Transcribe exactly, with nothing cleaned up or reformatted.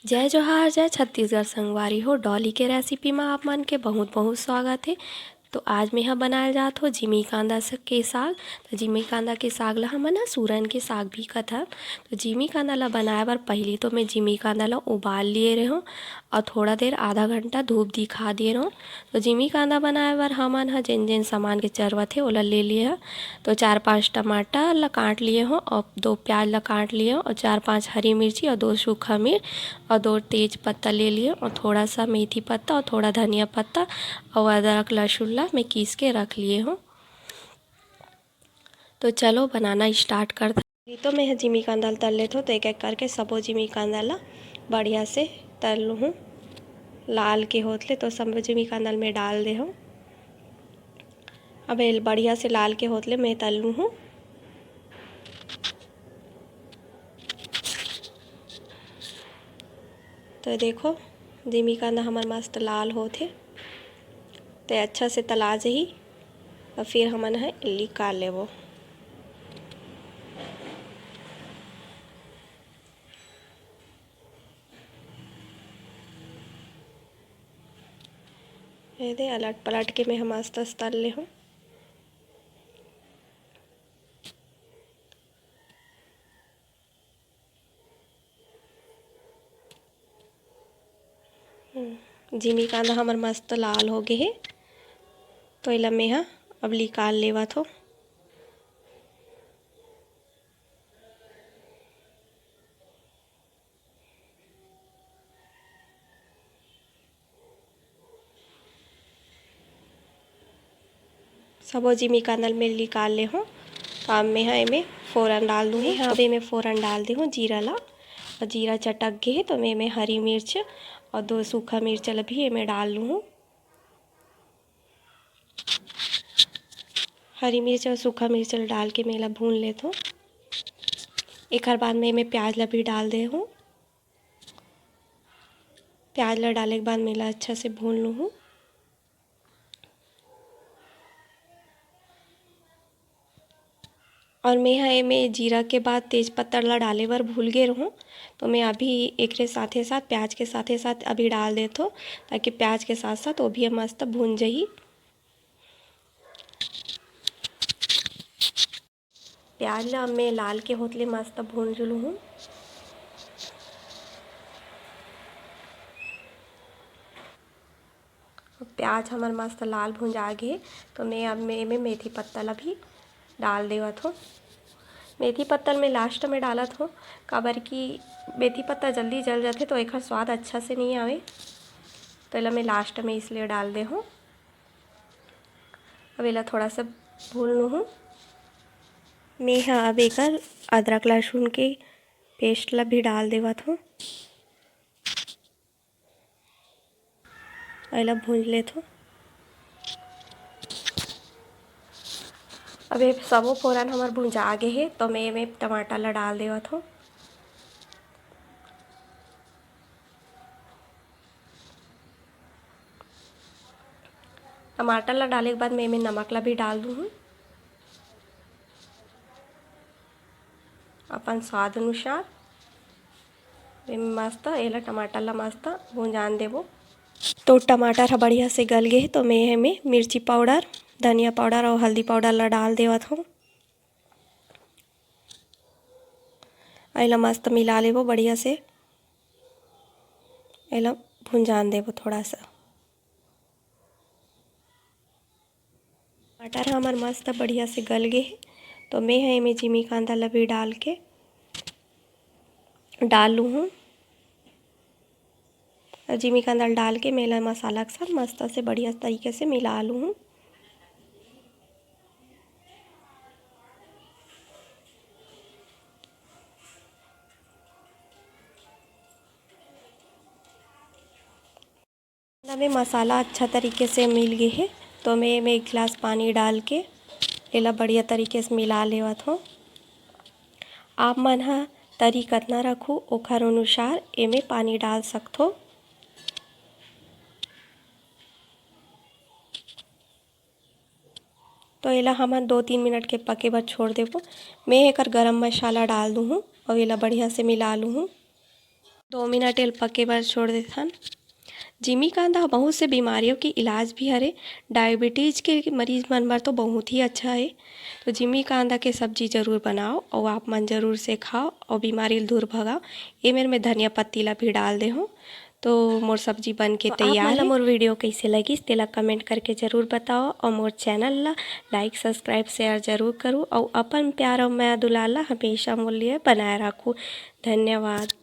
जय जोहार, जय छत्तीसगढ़ संगवारी हो। डॉली के रेसिपी म आप मन के बहुत बहुत स्वागत हे। तो आज मेंहा बनाए जात हो जिमी कांदा स-, के साग। तो जिमी कांदा के साग ला हमन ह सूरन के साग भी कथन। तो जिमी कांदा ला बनाए बर पहिली तो मैं जिमी कांदा ला उबाल लिए रेहेंव अउ थोड़ा देर, आधा घंटा धूप दिखा दिए रेहेंव। तो जिमी कांदा बनाए बर हमन ह जेन जेन सामान के जरूरत हे, ओला ले लिए ह। तो चार पांच टमाटर ला काट लिए हो अउ दो प्याज ला काट लिए हो अउ चार पांच हरी मिर्ची अउ दो सूखा मिर्च अउ दो तेज पत्ता ले लिए हो अउ थोड़ा सा मेथी पत्ता अउ थोड़ा धनिया पत्ता अउ अदरक लहसुन ला मैं कीस के रख लिए हो। तो चलो बनाना स्टार्ट करथन। तो मैं ह जिमी कांदा ल तल लेथों। तो एक एक करके सबो जिमी कांदा ला बढ़िया से तल लूहूँ। लाल के होत ले तो सबो जिमी कांदा ल मैं डाल दे हूँ। अब ये बढ़िया से लाल के होत ले मैं तल लूहूँ। तो देखो, जिमी कांदा हमर मस्त लाल होत हे। तो अच्छा से तला जही अउ फिर हमन ह निकाल लेबो। ये दे, अलट पलट के मैं ह मस्त से तल ले हूँ। हम्म, जिमी कांदा हमर मस्त लाल हो गे हे, तो एला मैं ह अब निकाल लेवत हो। सबो जिमी कांदा ल मैं निकाल ले हूँ। तो अब मैं ह एमे फोरन डाल दूँगी। हाँ, अब एमे फोरन डाल दे हूँ जीरा ला। अउ जीरा चटक गे हे, तो मैं एमे हरी मिर्च अउ दो सूखा मिर्च ला भी एमे डाल लूँ हूँ। हरी मिर्च अउ सूखा मिर्च ला डाल के मैं एला भून लेथों। एखर बाद मैं एमे प्याज ला भी डाल दे हूँ। प्याज ला डाले के बाद मैं एला अच्छा से भून लूँ हूँ। अउ मैं ह एमे जीरा के बाद तेज पत्ता ला डाले बर भूल गे रहूँ, तो मैं अभी एकरे साथे साथ, प्याज के साथे साथ अभी डाल देथों, ताकि प्याज के साथ साथ वो भी मस्त भून जही। प्याज ला मैं लाल के होत ले मस्त भून लूँ हूँ। प्याज हमर मस्त लाल भुंजा गे, तो मैं अब मैं एमे मेथी पत्ता ला भी डाल देवत हूँ। मेथी पत्ता ल मैं लास्ट में डालत हूँ, काबर कि मेथी पत्ता जल्दी जल जाथे, तो एखर स्वाद अच्छा से नहीं आवे, तो एला मैं लास्ट में इसलिए डाल दे हूँ। अब एला थोड़ा सा भून लूँ हूँ। मैं ह अब एकर अदरक लहसुन के पेस्ट ला भी डाल देवत हूँ। एला भूंज लेथों। अब ये सबो फोरन हमर भुंजा गे हे, तो मैं एमे टमाटर ला डाल देवत हूँ। टमाटर ला डाले के बाद मैं एमे नमक ला भी डाल दूँ हूँ। अपन स्वाद अनुसार। एमे मस्त एला टमाटर ला मस्त भुंजान देबो। तो टमाटर ह बढ़िया से गल गे हे, तो मैं एमे मिर्ची पाउडर, धनिया पाउडर अउ हल्दी पाउडर ला डाल देवत हूँ। एला मस्त मिला लेबो बढ़िया से, एला भुंजान देबो थोड़ा सा। टमाटर ह हमर मस्त बढ़िया से गल गे हे, तो मैं ह एमे जिमी कांदा ल भी डाल के डाल लूँ हूँ। अउ जिमी कांदा ल डाल के मैं एला मसाला के साथ मस्त से बढ़िया तरीके से मिला लूँ हूँ। में मसाला अच्छा तरीके से मिल गे हे, तो मैं एमे एक गिलास पानी डाल के एला बढ़िया तरीके से मिला लेवत हूँ। आप मन ह तरी कतना रखू, ओखर अनुसार एमे पानी डाल सकथो। तो एला हमन दो तीन मिनट के पके बर छोड़ देबो। मैं एकर गरम मसाला डाल दूँ हूँ अउ एला बढ़िया से मिला लूँ हूँ। दो मिनट एला पके बर छोड़ देथन। जिमीकांदा ह बहुत से बीमारियों के इलाज भी हरे। डायबिटीज के मरीज मन बर तो बहुत ही अच्छा हे। तो जिमीकांदा के सब्जी जरूर बनाओ अउ आप मन जरूर से खाओ अउ बीमारी ल दूर भगाओ। ए मेर मैं धनिया पत्ती ला भी डाल दे हूँ। तो मोर सब्जी बन के तो आप तैयार मन ला हे। मोर वीडियो कइसे लगिस, तेला कमेंट करके जरूर बताओ अउ मोर चैनल ला लाइक, सब्सक्राइब, शेयर जरूर करू अउ अपन प्यार अउ मया दुलार ला हमेशा मोर लिए बनाए राखू। धन्यवाद।